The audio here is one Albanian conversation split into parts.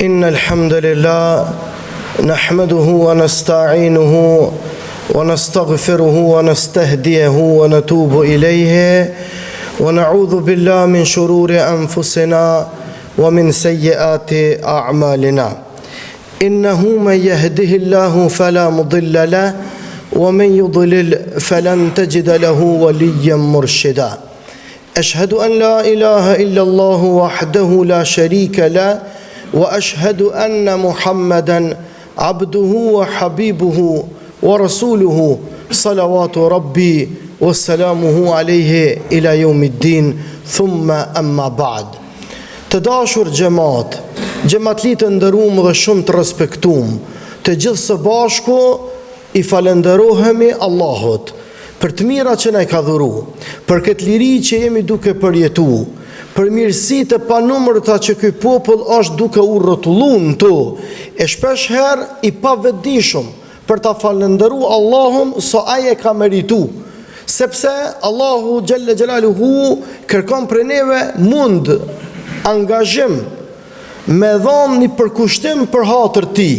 إن الحمد لله نحمده ونستعينه ونستغفره ونستهديه ونتوب إليه ونعوذ بالله من شرور أنفسنا ومن سيئات أعمالنا إنه من يهده الله فلا مضل له ومن يضلل فلن تجد له وليا مرشدا أشهد أن لا إله إلا الله وحده لا شريك له وأشهد أن محمدا عبده وحبيبه ورسوله صلوات ربي وسلامه عليه إلى يوم الدين ثم أما بعد Të dashur xhemat, xhematli të nderum dhe shumë të respektum, të gjithë së bashku I falënderohemi Allahut për të mirat që na i ka dhuru, për këtë liri që jemi duke përjetu, për mirësitë e panumërta që ky popull është duke u rrotullu në to, e shpesh herë i pavetëdijshëm për ta falënderu Allahun sa ai e ka meritu, sepse Allahu xhelle xhelaluhu kërkon prej neve mund, angazhim, Me dhanë një përkushtim për hatër tij,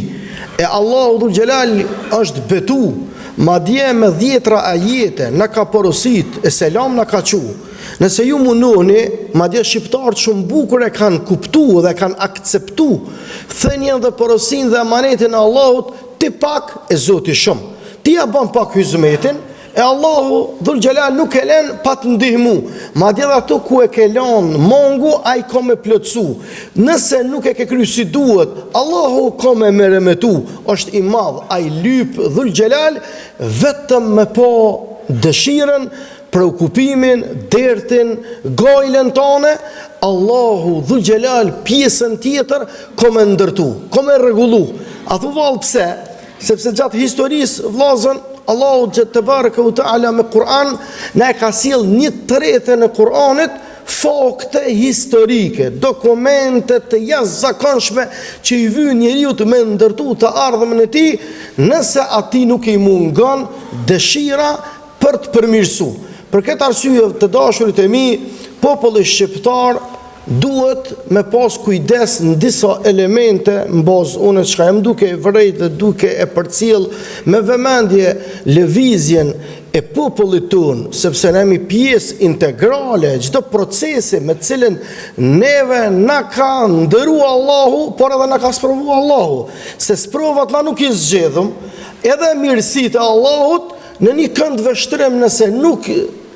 e Allahu dhul xhelal është betu, madje me dhjetra ajete na ka porosit e selam na ka çu. Nëse ju munoni, madje shqiptarët shumë bukur e kanë kuptu dhe kanë akceptu thënien dhe porosinë dhe amanetin e Allahut, ti pak e Zoti shumë. Ti ja bën pak hyzmetin, E Allahu dhul xhelal nuk e len pa të ndihmu. Madje edhe ato ku e ke lanë mangu, ai ka me plotësu. Nëse nuk e ke kry si duhet, Allahu ka me meremetu. Është i madh, ai lyp dhul xhelal vetëm me pa dëshirën, preokupimin, dertin, gajlen tane, Allahu dhul xhelal pjesën tjetër ka me ndërtu, ka me rregullu. A thu vallë pse? Sepse gjatë historisë, vllazën, Allahu tebareke ue teala me Kur'an na e ka sjell një tretën e Kur'anit fakte historike, dokumente të jashtëzakonshme që i vyjnë njeriut me ndërtu të ardhmen e tij, nëse atij nuk i mungon dëshira për të përmirësu. Për këtë arsye, të dashurit e mi, populli shqiptar Duhet me pas kujdes në disa elemente në bazë unë çka jam duke e vërejt dhe duke e përcjell me vëmendje lëvizjen e popullit tonë, sepse ne jemi pjesë integrale e çdo procesi me të cilin neve na ka nderu Allahu, por edhe na ka sprovu Allahu, se sprovat na nuk i zgjedhëm, edhe mirësitë e Allahut në një këndvështrim nëse nuk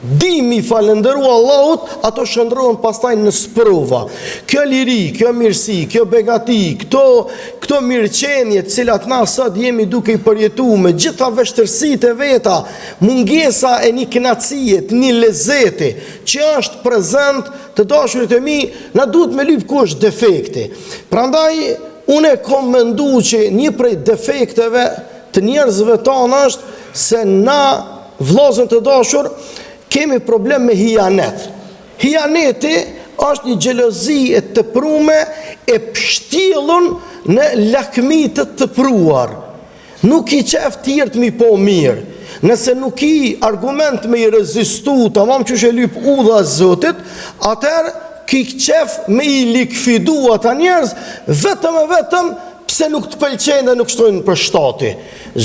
Dimë me i falënderu Allahut, ato shndërrohen pastaj në sprova. Kjo liri, kjo mirësi, kjo begati, këto, këto mirëqenie të cilat na sot jemi duke i përjetu me gjitha vështirësitë e veta, mungesa e një kënaqësie, të një lezeti që është prezent të dashurit e mi, na duhet me lyp ku është defekti. Prandaj unë e kom mendu që një prej defekteve të njerëzve tanë është se na Vllazën të dashur, kemi problem me hijanet. Hijaneti është një xhelozi e teprume e pshtjellun në lakmi të tepruar. Nuk i qef tjerët m'i pa mirë. Nëse nuk ki argument me i rezistu, tamam qysh e lyp udha e Zotit, atëherë ki qef me i likvidu ata njerëz, vetëm e vetëm pse nuk të pëlqejnë dhe nuk shkojnë për shtati.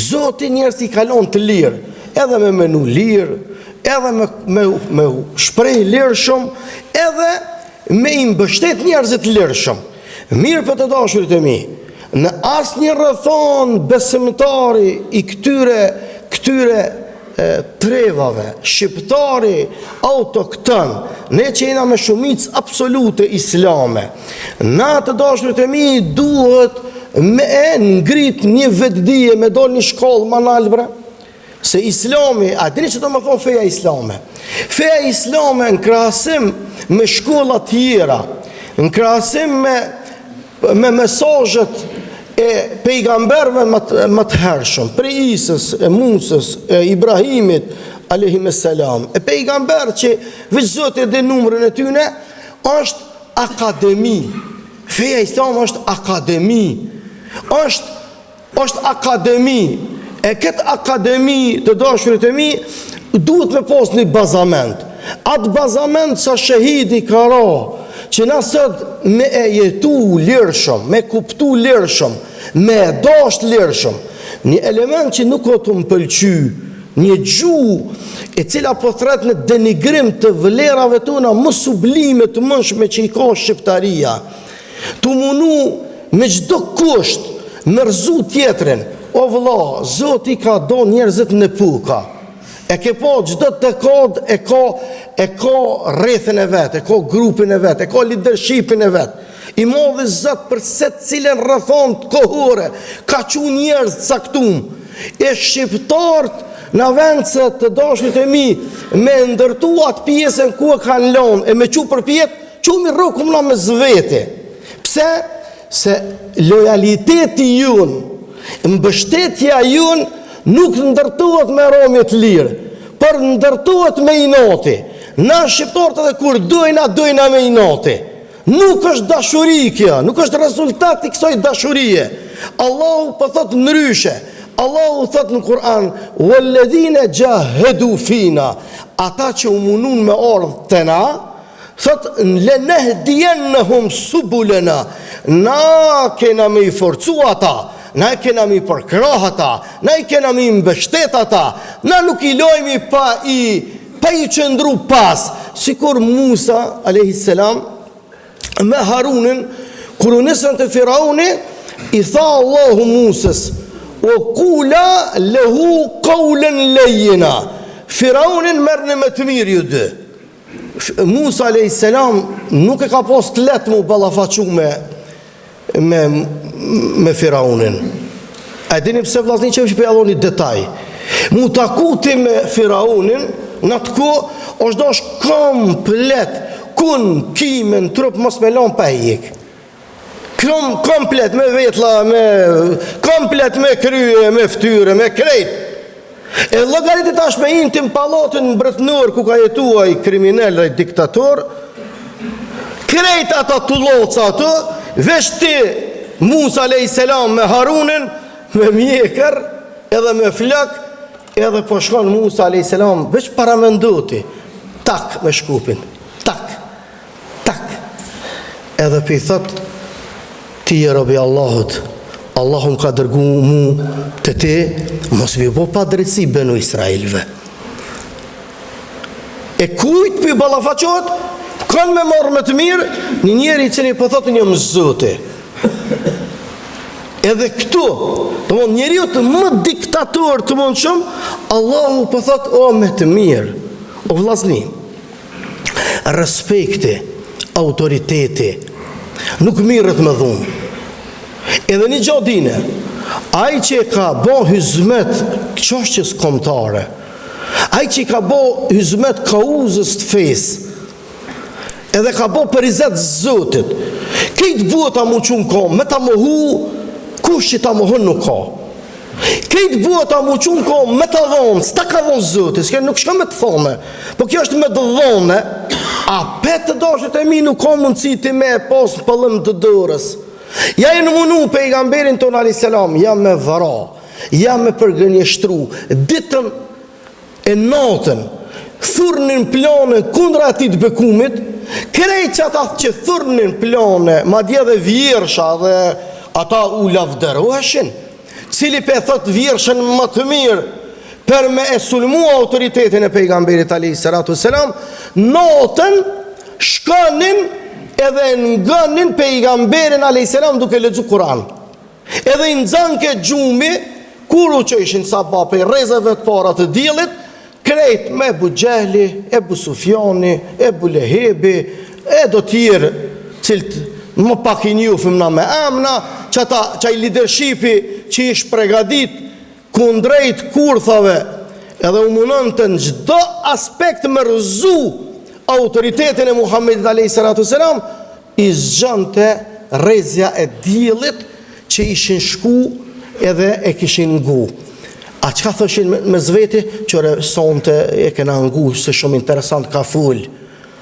Zoti njerëzit i ka lon të lirë, edhe me menu lirë, edhe me, me, me u shpreh lirshëm, edhe me i mbështet njerëzit lirshëm. Mirëpo të dashurit e mi, në asnjë rrethanë besimtari i këtyre, këtyre trevave, shqiptari autokton, ne që jena me shumicë absolute islame, na të dashurit e mi duhet me e ngrit një vetëdije, me dol një shkallë ma nalt bre, se islami, a dini çka do me thonë feja islame? Feja islame në krahasim me shkolla tjera, në krahasim me me mesazhet e pejgamberëve më të, më të hershëm, prej Isës, e Musës, e Ibrahimit, alejhim selam, e pejgamberë që veç Zoti e din numrin e tyne, është akademi. Feja islame është akademi. Është Është akademi, e këtë akademi të dashurit e mi, duhet me pas një bazament. Atë bazament sa shehidi ka ra, që na sot me e jetu lirshëm, me kuptu lirshëm, me e dasht lirshëm, një element që nuk o tu më pëlqy, një gjuhë e cila po thret në denigrim të vlerave tona më sublime të mundshme që i ka shqiptaria, tu munu me çdo kusht me rrëzu tjetrin, o vëlla, Zoti ka do njerëzit në puka. E ke pa çdo dekadë e ka e ka rrethin e vet, e ka grupin e vet, e ka leadershipin e vet. I madhi Zot për secilën rrethanë kohore ka çu njerëz të caktum. E shqiptarët në vend se të dashtit e mi me ndërtu atë pjesën ku e kanë lënë e me çu përpjetë, çumi rrokum na mes vete. Pse? Se lojaliteti jonë, mbështetja jonë nuk ndërtohet me ramje të lirë, por ndërtohet me inati. Na shqiptarët edhe kur dojna, dojna me inati. Nuk është dashuri kjo, nuk është rezultat i kësaj dashurie. Allahu po thotë ndryshe. Allahu thotë në Kur'an, "Walladhina jahadu fina", ata që u munun me ardhë te na, Thotë, Lenehdijennehum subulena, na kena me i forcu ata, na kena me i përkrah ata, na i kena me i mbështet ata, na nuk i lojmi pa i, pa i qëndru pas, sikur Musa, a.s. me Harunin, kur u nisën te Firauni, i tha Allahu Musës, Wa kula lehu kaulen lejjina, Firaunin merrni me të mirë ju dy. Musa alayhis salam nuk e ka pas të lehtë m'u ballafaqu me me me Firaunin. A e dini pse vllazni që po ja dhoni detaj? M'u taku ti me Firaunin në atë kohë është dash komplet kun kime në trup mos me lon pa e hjek. Krom komplet me vetlla, me komplet me krye, me ftyre, me krejt. E llogarite tash me hi ti n'pallatin mbretnor ku ka jetu ai kriminel dhe diktator, krejt ata tulloca aty, veç ti Musa a.s. me Harunin, me mjekër, edhe me flok, edhe po shkon Musa a.s. veç paramendo ti, tak me shkupin, tak. Tak! Edhe po i thot, ti je robi i Allahut, Allahu më ka dërgu mu te ti, mos me ju bo padrejtësi benu Israilve. E kujt po i ballafaqohet, kanë me marrë me të mirë, një njeri i cili po thotë unë jam zoti. Edhe këtu, domethënë njeriut më diktator të mundshëm, Allahu po thotë, o me të mirë, o vllazni, Respekti, autoriteti, nuk mirret me dhunë. Edhe një gjo dine, ai që e ka bo hyzmet çështjes kombëtare, ai që i ka bo hyzmet kauzës të fesë, edhe ka bo për izet Zotit, krejt bota m'u çu n'kom, me ta mohu, kush që ta mohon nuk ka. Krejt bota m'u çu n'kom me ta dhonë, s'ta ka dhonë Zoti, s'ke nuk shkon me të thonë. Po kjo është me të dhonë, apet të dashtit e mi nuk ka mundësi ti me e pas në pëllëmbë të dorës. Ja jenë munu pejgamberin tonë alejhi selam, ja me vra, ja me përgënjeshtru, ditën e natën thurnin plane kundra atij të bekumit, krejt qata që thurnin plane, madje edhe vjersha dhe ata u lavdëroheshin, cili pe thot vjershën më të mirë, për me e sulmu autoritetin e pejgamberit alejhi salatu selam, natën shkonin edhe ngonin pejgamberin alejhi selam duke lexu Kur'an. Edhe i nxanke gjumi, kur u çojshin sabah prej rrezeve të para të diellit, krejt me Ebu Xhehli, Ebu Sufjani, Ebu Lehebi, e do tjerë, cilët më pak i njofim na me emna, qata, qaj lidershipi që ish pregadit kundrejt kurthave, edhe u munonte në çdo aspekt me rrëzu autoritetin e Muhammedit a.s. I zgjonte rrezja e diellit që ishin shku edhe e kishin ngu. A çka thoshin mes veti? Qyre sonte e kena ngu se shumë interesant ka fol,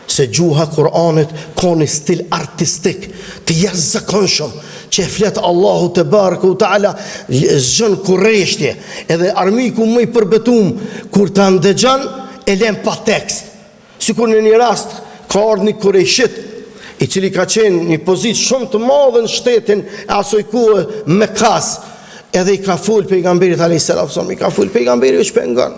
se gjuha e Kur'anit ka një stil artistik të jashtëzakonshëm që e flet Allahu tebareke ue teala zgjon kureshtje edhe armiku më i përbetum kur ta ndëgjon e len pa tekst. Sikur në një rast ka ardhë një kurejshit. i cili ka qenë një pozitë shumë të madhe në shtetin e asoj kohe Mekas, edhe i ka fol pejgamberit alayhis salam, i ka fol pejgamberi veç pe ngon.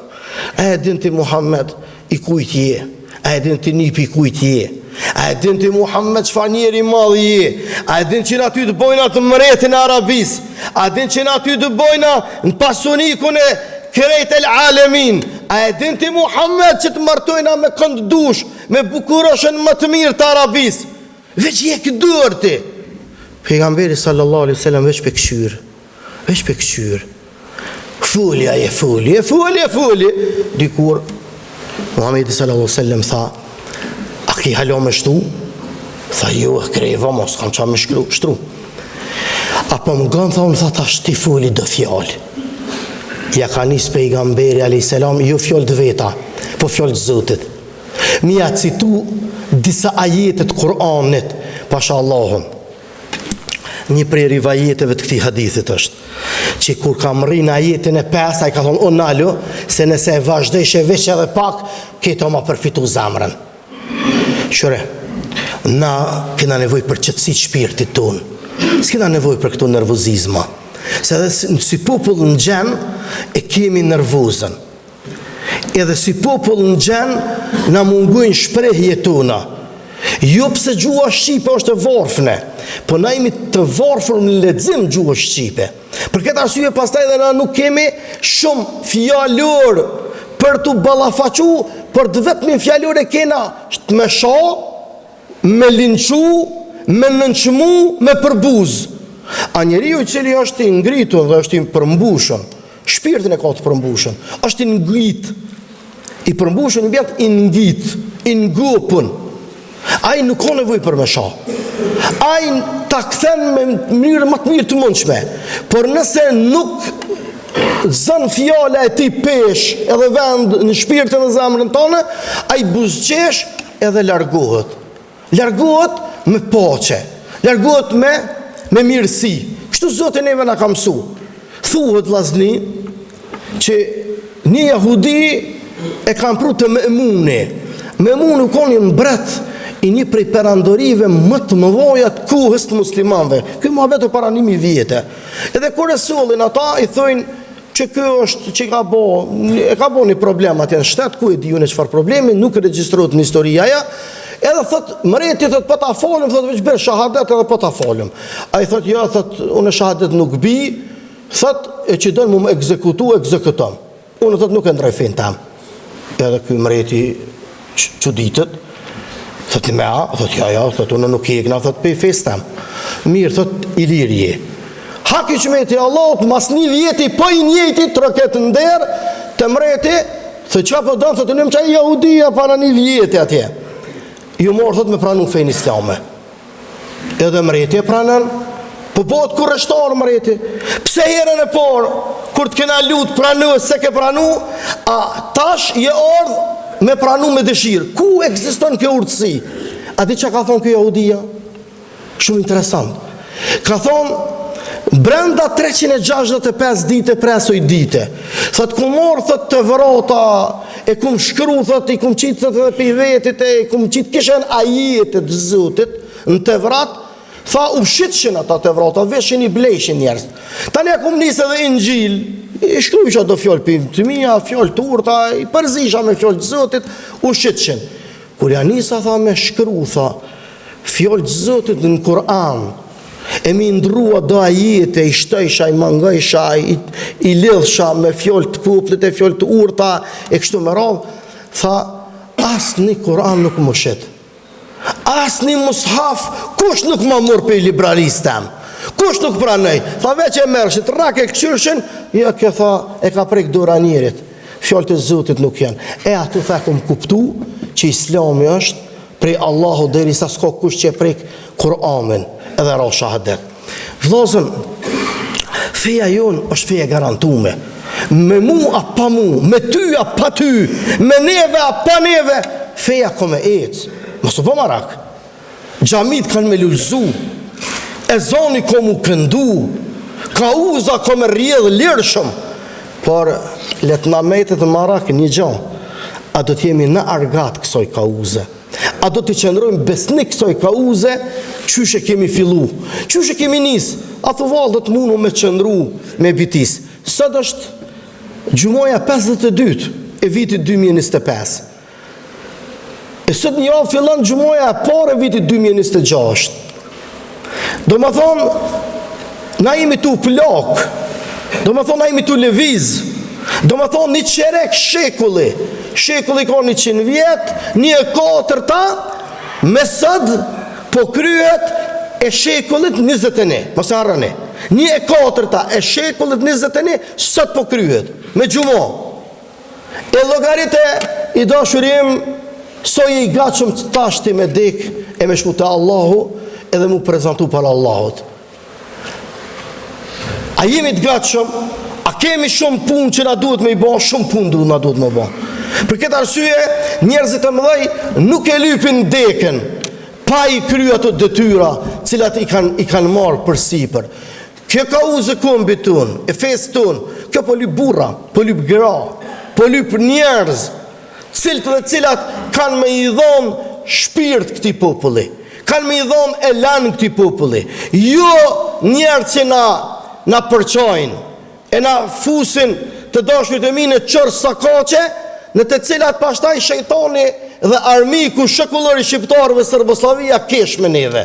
A e din ti Muhammed i kujt je? A e din ti nipi i kujt je? A e din ti Muhammed çfarë njeri i madh je? A e din që na ty të bojna të mretin e Arabisë? A e din që na ty të bojna në pasunikun e krejt el alemin? A e din ti Muhammed që të martojna me kënd dush, me bukuroshen më të mirë të Arabisë? Veç hjek dorë ti! Pejgamberi sallallahu alaihi wasallam veç pe kqyr. Veç pe kqyr. Foli ai e foli, e foli, e foli. Dikur, Muhammedi sallallahu sallam tha, a ki hala me shtu? Tha, jo, e kreva, mo s'kam ça me shkru, shtru. A po më ngon, tha, unë tha, tash ti foli do fjalë. Ja ka nis pejgamberi, a.s. jo fjalë të veta, po fjalë të Zotit. Me ja citu disa ajete të Kur'anit, pasha Allahun. Një prej rivajeteve të këtij hadithit është që kur ka mrri në ajetin e 5, ai ka thonë, o nalu, se nëse e vazhdojshe veç edhe pak, këto ma përfitu zemrën. Kqyre, na kena nevojë për qetësi të shpirtit tonë. S'kena nevojë për këto nervozizma. Se edhe si popull në gjen, e kemi nervozën. Edhe si popull në gjen na mungojnë shprehjet tona. Jo pse gjuha shqipe është e vorfne, po na jemi të varfër në lexim gjuhës shqipe. Për këtë arsye pastaj edhe na nuk kemi shumë fjalor për t'u ballafaqu, por të vetmin fjalor e kena me sha, me linçu, me nënçmu, me përbuz. A njeriu i cili është i ngritun dhe është i përmbushun, Shpirtin e ka të përmbushun. Është i ngit. I përmbushun i bjen i ngit, i ngopun. Ai nuk ka nevojë për me sha. Ai ta kthen me mënyrën më të mirë të mundshme. Por nëse nuk zën fjala e tij peshë edhe vend në shpirtin dhe zemrën tane, ai buzëqesh edhe largohet. Largohet me paqe, largohet me me mirësi. Kështu Zoti neve na ka mësu. Thuhet vllazni që një jahudi e kanë pru te Memuni. Memuni u kon një mbret i një prej perandorive më të mëdhaja të kohës të muslimanëve. Ky muhabet o para 1000 vjete. Edhe kur e sollin ata i thojnë Që ky është që ka bo, e ka bo një problem atje në shtet, ku e di unë çfarë problemi, nuk regjistrohet në histori aja, edhe thot, mreti thot, po ta falim, thot, veç bjer shahadet edhe po ta falim. Ai thot, jo, thot, unë shahadet nuk bi, thot, e që don mu më ekzekutu, ekzekuton. Unë thot, nuk e ndroj fenë tem. Edhe ky mreti çuditet, thot me a, thot ja, ja, thot unë nuk hekna, thot pej fesë tem. Mirë, thot i lirë je. Hak hiqmeti Allahut, mas një vjeti, po i njëjti, troket në derë, te mreti, thot çka po don, thot unë jam qaj jahudia para një vjeti atje. Ju marrë, thot me pranu fenë islame. Edhe mreti e pranon, po bëhet kurreshtar mreti. Pse herën e parë, kur të kena lut pranu e s'e ke pranu, a tash je ardhë me pranu me dëshirë. Ku ekziston kjo urtësi? A di çka ka thonë kjo jahudia? Shumë interesant. Ka thonë, brenda 365 dite prej asoj dite, thot kum marrë, thot Tevrata, e kum shkru, thot, i kum qitë, thot edhe pej vetit, e i kum qitë kishen ajete të Zotit, në Tevrat, tha u shitshin ata Tevrata, veshin i blejshin njerëz. Tani e kum nisë edhe Inxhil, i shkrujsha do fjalë pej të mija, fjalë të urta, i përzisha me fjalë të Zotit, u shitshin. Kur ja nisa, tha, me shkru, tha, fjalë të Zotit në Kur'an, e mi ndrua do ajete, i shtojsha, i mangojsha, i, i lidhsha me fjalë të popullit e fjalë të urta, e kështu me radhë, tha, asnjë Kur'an nuk m'u shit. Asnjë mushaf, kush nuk ma mur pej librarisë tem? Kush nuk pranoi? Tha, veç e merrshin, rrak e këqyrshin, ja kjo tha, e ka prek dora njerit. Fjalët e Zotit nuk janë. E aty tha kom kuptu që Islami është prej Allahut derisa s'ka kush që e prek Kur'anin edhe ra shahadet. Vllazën, feja jonë është feja e garantume. Me mu a pa mu, me ty a pa ty, me neve a pa neve, feja ka me ecë. Mos u bo marak. Xhamit kanë me lulëzu, ezani ka m'u këndu, kauza ka me rrjedh lirshëm, por le të na metet marak një gjo, a do t'jemi na argat kësoj kauze? A do t'i qëndrojmë besnik kësaj kauze, qysh e kemi fillu, qysh e kemi nis, a thu vallë do të munu me qëndru me bitis. Sot është xhumaja 52 e vitit 2025. E sot një javë fillon xhumaja e parë e vitit 2026. Domethonë, na jemi tu plak, domethonë, na jemi tu lëviz, domethonë, një çerek shekulli, shekulli ka 100 vjet, një e katërta, me sot, po kryhet e shekullit 21, mos e harroni, një e katërta e shekullit 21, sot po kryhet, me xhuma. E llogarite i dashuri im, sa je i gatshëm tashti me dek e me shku te Allahu edhe m'u prezantu para Allahut. A jemi të gatshëm? A kemi shumë punë që na duhet me i bo? Shumë punë duhet na duhet me bo. Për këtë arsye, njerëzit e mëdhej nuk e lypin dekën pa i kry ato detyra cilat i kanë i kanë marrë përsipër. Kjo kauzë e kombit tonë, e fesë tonë, kjo po lyp burra, po lyp gra, po lyp njerëz, cilët dhe cilat kanë me i dhonë shpirt këtij populli, kanë me i dhonë elan këtij populli, jo njerëz që na, na përçajnë, e na fusin të dashurit e mi në qorrsokaqe, në të cilat pastaj shejtani dhe armiku shekullor i shqiptarëve Serbosllavia kesh me neve.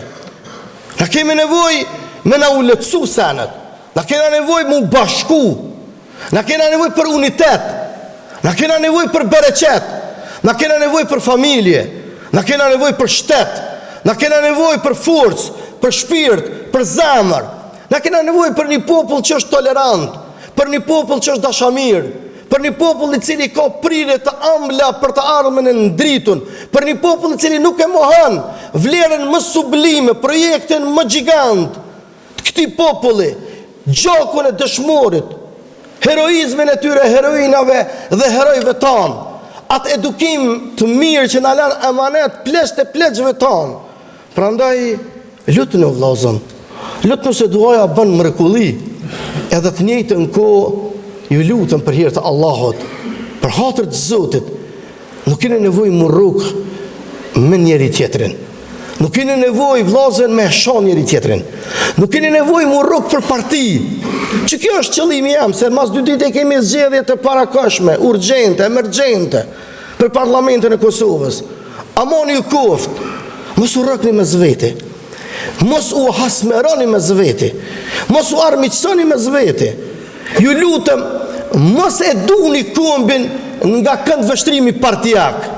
Na kemi nevojë me na u lehtësu senet. Na kena nevojë me u bashku. Na kena nevojë për unitet. Na kena nevojë për bereqet. Na kena nevojë për familje. Na kena nevojë për shtet. Na kena nevojë për forcë, për shpirt, për zemër. Na kena nevojë për një popull që është tolerant, për një popull që është dashamir, për një popull i cili ka prirje të ambla për të ardhmen e ndritun, për një popull i cili nuk e mohon vlerën më sublime, projektin më gjigant të këtij populli, gjakun e dëshmorit, heroizmin e tyre heroinave dhe herojve tanë, atë edukim të mirë që na lanë emanet pleqtë e pleqve tanë. Prandaj, lutnu vllazën, lutnu se duaja bën mrekulli, edhe të njëjtën kohë ju lutem për hir të Allahut, për hatër të Zotit, nuk keni nevojë m'u rrok me njëri tjetrin. Nuk keni nevojë vllazën me sha njëri tjetrin. Nuk keni nevojë m'u rrok për parti. Që kjo është qëllimi jem, se mas dy ditë kemi zgjedhje të parakohshme, urgjente, emergjente për parlamentin e Kosovës. Amani ju koftë, mos u rrokni mes veti, mos u hasmeroni mes veti, mos u armiqësoni mes veti. Ju lutem, mos e duni kombin nga këndvështrimi partiak.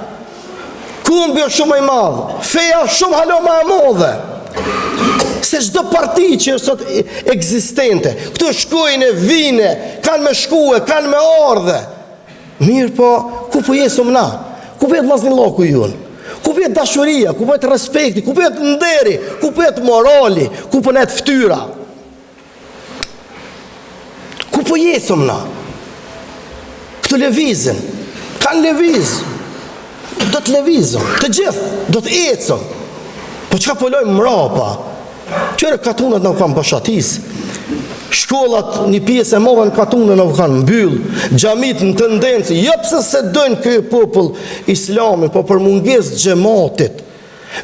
Kombi është shumë i madh, feja është shumë hala ma e madhe. Se çdo parti që është sot ekzistente, këto shkojnë e vijnë, kanë me shkue, kanë me ardhe. Mirëpo, ku po jesëm na? Ku po jet vllaznillëku jonë? Ku po jet dashuria? Ku po jet respekti? Ku po jet nderi? Ku po jet morali? Ku po net ftyra? Ku po jesëm na? Këto lëvizin, kanë lëviz, do të lëvizëm, të gjithë, do të ecëm. Po çka po lojmë mrapa? Qyre katunat na u kanë boshatis, shkollat një pjesë e madhe në katune na u kanë mbyll, xhamitë në tendencë, jo pse s'e dojnë ky popull islamin, po për mungesë xhematit.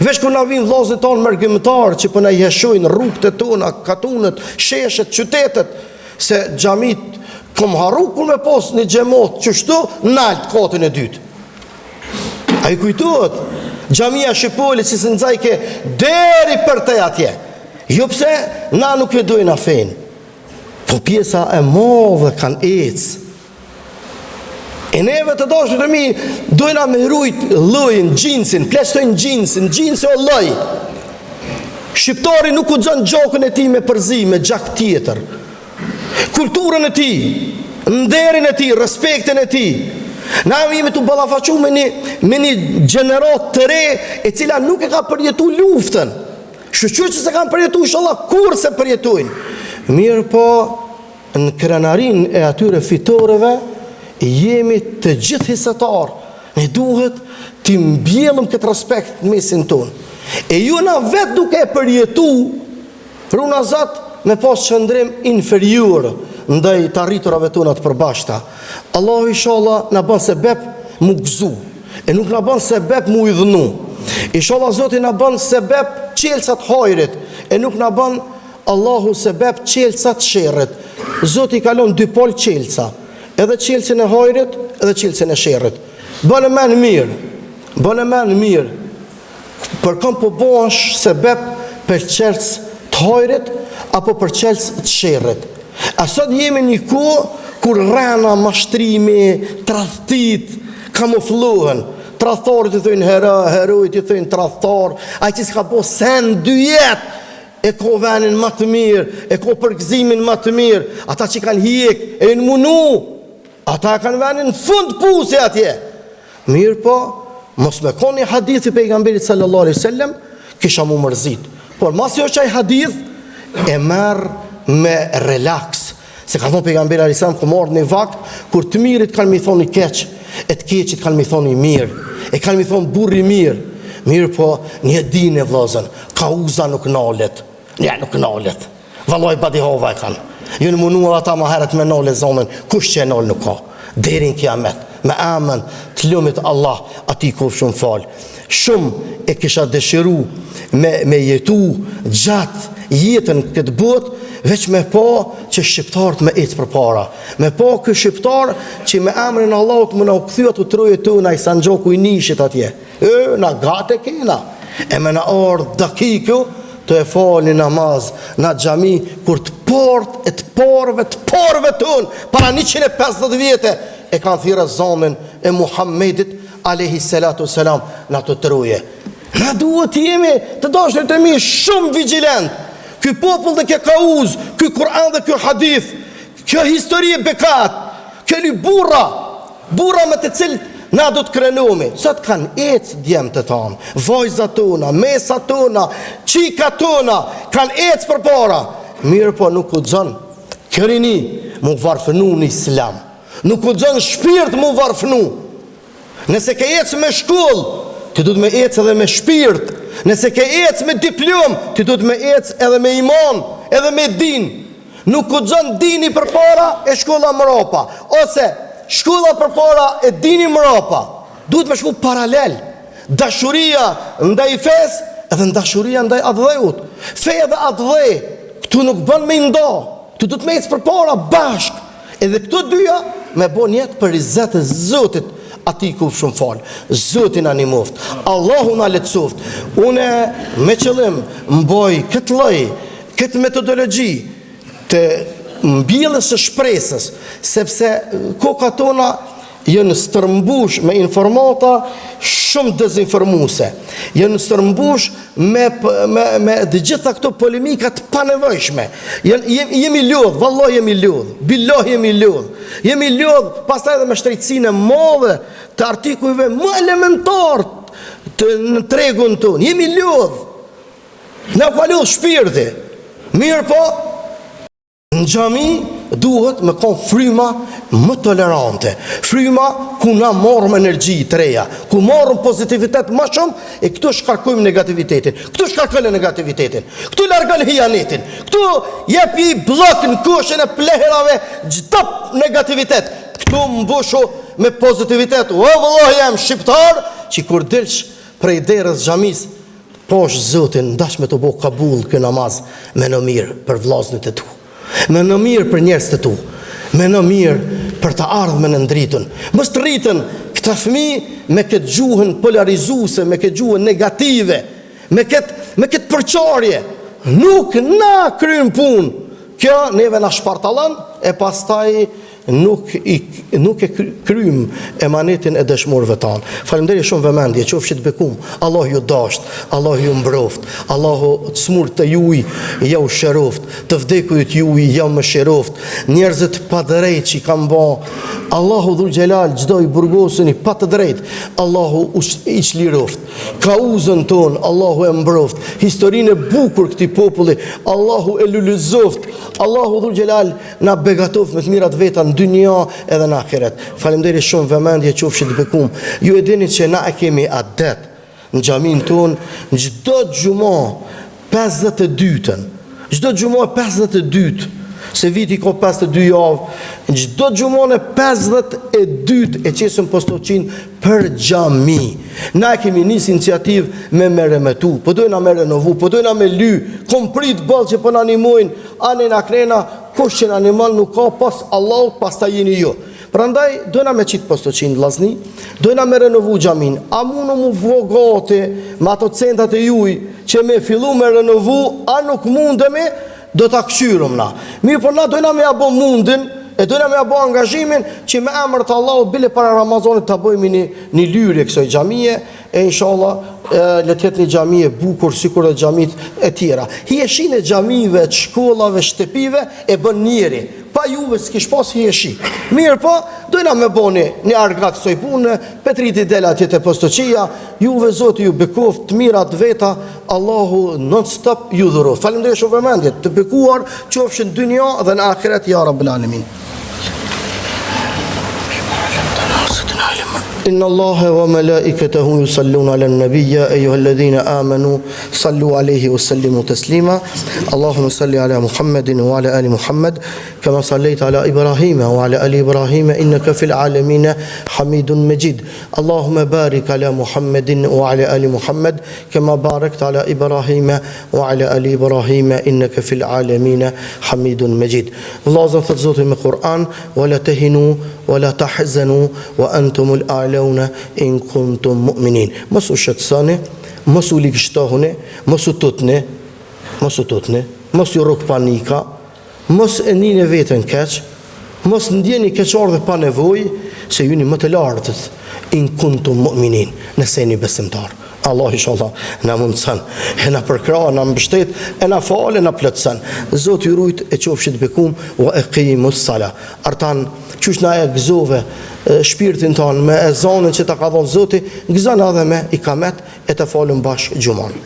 Veç kur na vijnë vllazët tanë mërgimtarë që po na i heshojnë rrugët e tona, katunet, sheshet, qytetet, se xhamitë, kom harru kur me pas një xhemat qështu, nalt katin e dytë. A ju kujtohet? Xhamia e Shqipolit që se nxajke deri përtej atje. Jo pse na nuk e dojna fenë. Po pjesa e madhe kanë ecë. E neve të dashur të mi, dojna me rujt llojin, xhinsin, pleqtë thojnë xhinsin, xhinsi o lloj. Shqiptari nuk guxon gjakun e tij me përzi, me gjak tjetër. Kulturën e tij, nderin e tij, respektin e tij. Na jemi tu ballafaqu me një, me një gjeneratë të re e cila nuk e ka përjetu luftën. Shyqyr që s'e kanë përjetu, inshallah, kurrë s'e përjetojnë. Mirëpo, në krenarinë e atyre fitoreve, jemi të gjithë hisetarë. Ne duhet t'i mbjellëm këtë respekt në mesin tonë. E ju na vetë duke e përjetu, Runa Zot me pas qëndrim inferior ndaj të arriturave tona të përbashkëta. Allahu inshallah na bën sebep mu gëzu e nuk na bën sebep mu idhnu. Ishalla Zoti na bën sebep çelësa të hajrit e nuk na bën Allahu sebep çelësa të sherrit. Zoti i ka lon dy palë çelësa, edhe çelësin e hajrit edhe çelësin e sherrit. Bëne men mirë. Bëne men mirë. Për kënd po bohesh sebep për çelës të hajrit apo për çelës të sherrit? A sot jemi një kohë kur rrena, mashtrimi, tradhtitë kamuflohen. Tradhtarit i thojnë hero, heroit i thojnë tradhtar, ai që s'ka bo sen dy jetë e ka venin ma të mirë, e ka përgëzimin ma të mirë, ata që kanë hjek e janë munu, ata e kanë venin në fund pusi atje. Mirëpo, mos me kon një hadith i pejgamberit sallallahu alaihi wasallam, kisha mu mërzit. Por masi është ai hadith e merr me relaks. Se ka thonë pejgamberi alaihi selam, ka me ardhë një vakt kur të mirit kanë me i thonë i keq, e të keqit kanë me i thonë i mirë, e kanë me i thonë burrë i mirë. Mirëpo, një dine vllazën, kauza nuk nalet. Ja, nuk nalet. Vallai badihava e kanë. Janë munu edhe ata ma herët me nalë ezanin, kush që e nalë nuk ka. Deri në kiamet, me emën të lumit Allah, atij kofshum falë. Shumë e kisha dëshiru me, me jetu gjatë jetën në këtë botë, veç me pa që shqiptarët me ecë përpara. Me pa ky shqiptar që me emrin Allahut me na u kthy ato troje tona i Sanxhaku i Nishit atje. E, na gati e kena. E me na ardhë dakiku tu e falë një namaz në xhami, kur të parët e të parëve të parëve tonë, para 150 vjete, e kanë thirrë ezanin e Muhammedit, alejhi salatu selam, në ato troje. Na duhet të jemi të dashurit e mi shumë vigjilent. Ky popull dhe kjo kauzë, ky Kur'an dhe ky hadith, kjo histori e bekat, kjo një burra, Burra me të cilët na do të krenohemi. Sot kanë ecë djemtë tanë, vajzat tona, mesat tona, çikat tona, kanë ecë përpara. Mirëpo nuk guxon kjo rini mu varfnu në islam. Nuk guxon shpirt mu varfnu. Nëse ke ecë me shkollë, ti duhet me ecë edhe me shpirt. Nëse ke ecë me diplomë, ti duhet me ecë edhe me iman, edhe me din. Nuk guxon dini përpara e shkolla mrapa, ose shkolla përpara e dini mrapa. Duhet me shku paralel. Dashuria ndaj fesë edhe dashuria ndaj atdheut. Fe dhe atdhe, këtu nuk bën me i nda. Këtu duhet me ecë përpara bashkë. Edhe këto dyja me bo nijet për rizat e Zotit atij kofshum falë. Zoti na nimoft. Allahu na lehtësoft. Une me qëllim mboj këtë lloj Këtë metodologji të mbjelljes së shpresës, sepse kokat tona janë stërmbush me informata shumë dezinformuese, janë stërmbush me, me, me të gjitha këto polemika të panevojshme. Janë, jem, jemi lodh, vallahi jemi lodh, billahi jemi lodh. Jemi lodh, pastaj edhe me shtrejtësinë e madhe të artikujve më elementar të, në tregun tonë. Jemi lodh. Na u ka lodh shpirti. Mirëpo, në xhami duhet me kon fryma më tolerante, fryma ku na marrim energji të reja, ku marrim pozitivitet më shumë e këtu shkarkojmë negativitetin. Këtu shkarkojmë negativitetin. Këtu largojmë hijanetin. Këtu jepi bllok në koshin e plehrave çdo negativitet. Këtu mbushu me pozitivitet. O vëlla jam shqiptar, që kur dilsh prej derës xhamisë Pash Zotin n'dash me t'u bo kabull ky namaz meno mirë për vllaznit e tu meno mirë për njerëzit e tu meno mirë për të ardhmen e ndritun mos të rriten këta fëmijë me këtë gjuhën polarizuese me këtë gjuhën negative me këtë me këtë përçarje nuk na kryen punë kjo neve na shpartallon e pastaj Nuk i nuk e kryjmë emanetin e dëshmorëve tanë. Faleminderit shumë vëmendje, qofshi të bekum. Allahu ju dashtë, Allahu ju mbroftë, Allahu të smurët e juj jau shëroftë, të vdekurit juj jau mëshiroftë, njerëzit e padrejtë që i kanë ba, Allahu dhul xhelal çdo i burgosun i pa të drejtë, Allahu i çliroftë. Kauzën tonë Allahu e mbroftë, historinë e bukur këtij populli Allahu e lulëzoftë, Allahu dhul xhelal Na begatoft me të mirat veta në dynja edhe në ahiret. Faleminderit shumë vëmendje qofshi të bekum. Ju e dini që na e kemi adet në xhaminë tonë çdo xhuma 52-tën. Çdo xhuma 52. Se viti ka 52 javë, çdo xhumon e 52 e qesim postoqinë për xhami. Na e kemi nis iniciativë me meremetu, po dojna me renovu, po dojna me ly, kom prit boll që po na nimojnë, anena knena, kush që na nimon nuk ka pas Allahut, pastaj jeni ju. Prandaj, dojna me qitë postoqinë, vllazni, dojna me renovu xhaminë, a munu mu bo gati me ato centat e juj që me fillu me renovu, a nuk mundemi, do ta këqyrim na. Mirëpo na dojna me ja bo mundin, e dojna me ja bo angazhimin, që me emër të Allahut bile para Ramazanit ta bëjmë një, një lyrje kësoj xhamie, e inshallah le të jetë një xhami e bukur sikur edhe xhamitë e tjera. Hijeshinë e xhamive, të shkollave, shtëpive e bën njeri. Pa juve s'kish pas hijeshi. Mirëpo, dojna me bo një, një argat kësoj pune, Petriti del atje te postoqia, juve Zoti ju bekoftë, të mirat veta, Allahu non stop ju dhuroftë. Faleminderit shumë vëmendje, të bekuar qofshin n'dynja dhe në ahiret ja Rabbel Alemin. إن الله وملائكته يصلون على النبي يا أيها الذين آمنوا صلوا عليه وسلموا تسليما اللهم صل على محمد وعلى آل محمد كما صليت على إبراهيم وعلى آل إبراهيم إنك في العالمين حميد مجيد اللهم بارك على محمد وعلى آل محمد كما باركت على إبراهيم وعلى آل إبراهيم إنك في العالمين حميد مجيد Vllazën thotë Zoti me Kur'an, "Wala tahinu wala tahzanu wa antum al-a'launa in kuntum mu'minin." Mos u shqetësoni, mos u ligështohuni, mos u tutni, mos u tutni, mos ju rrok panika, mos e ndini veten keq, mos ndjeni keqardhje pa nevojë, se jeni më të lartët, in kuntum mu'minin, nëse jeni besimtar. Allahu inshallah na mundëson, e na përkrah, na mbështet, e na fal, e na plotëson. Zoti ju rujt e qofshi të bekum wa aqimus sala. Artan, qysh na e gëzove shpirtin tonë me ezanin që ta ka dhënë Zoti, gëzona edhe me ikamet e të falim bashkë xhumanë.